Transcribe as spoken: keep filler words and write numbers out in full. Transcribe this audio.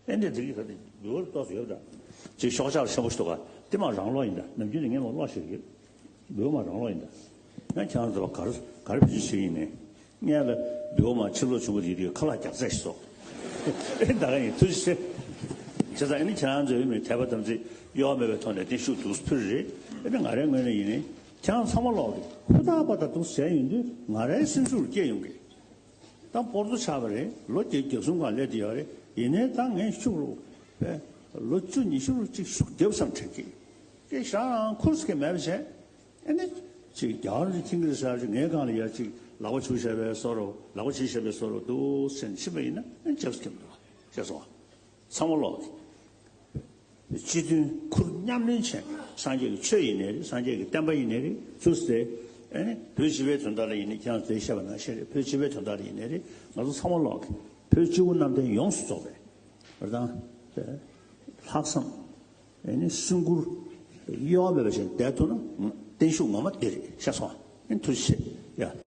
ཨེ་འདྲས་འདི་གི་ཁ་དེ་འབུལ་བ་ཏོག་ཙམ་ཡོད་པ་འདྲ། ཅིག་ཤོག་ཆག་ཆེན་པོ་ཞིག་འདུག་ག་དེ་མ་རང་ལོག་ཡིན་འདྲ། ནམ་རྒྱུན་དུ་ངས་མ་ཀློག་ཤེས་ཀྱི། འབུལ་བ་མ་རང་ལོག་ཡིན་འདྲ། ཡང་ཁྱེད་རང་ཚོ་ག་རེ་ག་རེ་བེད་སྤྱོད་བྱེད་ཡིན་ནས། ངས་ལ་འབུལ་བ་མ་ཕྱིར་ལོག་བྱུང་བ་དེ་དུས་ཁ་ལག་རྒྱག་རྩེ་ཞིག་སོ། ཨེ་ད་ག་ཡིན་ཐུགས་རྗེ་ཆེ། བྱས་ཙང་ཨེ་ནི་ཁྱེད་རང་ཚོའི་མི་དད་པ་དམ་ཚིག་གཡོ་བ་མེད་པའི་ཐོག་ནས་བརྟན་བཞུགས་འདུག་ཕུལ་རེད། ཨེ་ནི་ང་རའི་ངོས་ནས་ཡིན་ནས་ཁྱེད་རང་ཚང་མ་ལོག་གི་ཧུར་ཐག་པ་དང་འདུག་ཟེར་ཡོང་དུས་ང་རའི་སེམས་ཤུགས་སྐྱེ་ཡོང་གི། ད་སྤོར་ཚོ་ཆགས་པ་རེད། ལོ་བརྒྱད་ཅུ་གྱ་གསུམ་སྒང་སླེབས་དེ་ཡོད་རེད། ཡིན་ནའི་ད་ངས་ཤུགས་རུ་བས་ལོ་བཅུ་ཉི་ཤུ་རུ་གཅིག་ཤུགས་རྒྱབ་བསམ་དྲན་གི། སྐད་ཞག་རང་ཁུར་སྐད་མེད་པ་བྱས། ཨེ་ནི་ཅིག་རྒྱ་གར་གྱི་ཁྱིང་གི་ཟེར་ཅིག་ངའི་སྒང་ལ་ཡ་ཅིག་ལག་པ་ཆུ་བྱས་པའི་བཟོ་རུ་ལག་པ་ཆུ་བྱས་པའི་བཟོ་རུ་འདུག་ཟེར་ནས་ཕྱིན་པ་ཡིན་ན་ཨེ་ཅེག་སྐྱེམ་འདུག་ཅེས་སོང་། ཚང་མ་ལོག་གི། སྤྱི་མཐུན་ཁུར་མཉམ་ལེན་བྱས། སངས་རྒྱས་ཀྱི་ཆོས་ཡིན་ནའི་རེད། སངས་རྒྱས་ཀྱི་བསྟན་པ་ཡིན་ནའི་རེད། ཚུར་ཟེར། ཨེ་ནི་བོད་སྤྱི་པའི་དོན་དག་ལ་ཡིན་ནའི་ཁྱེད་རང་ཚོས་བཤད་པ་ནང་བཞིན་རེད། བོད་སྤྱི་པའི་དོན་དག་ལ་ཡིན་ནའི་རེད། ང་ཚོ་ཚང་མ་ལོག་གི་བོད་སྤྱི་བོ་གནམ་བསྟན་ཡོངས་སུ་རྫོགས་པའི་རེད་དང་། ལྷག་བསམ། ཨེ་ནི་སེམས་ཁུར་གཡོ་བ་མེད་པ་ཞིག་བསྡད་ཐུབ་ན་བརྟན་བཞུགས་ངོ་མ་འདི་རེད་ཤག་སོང་། ཨེ་ཐུགས་རྗེ་ཆེ་ཡ།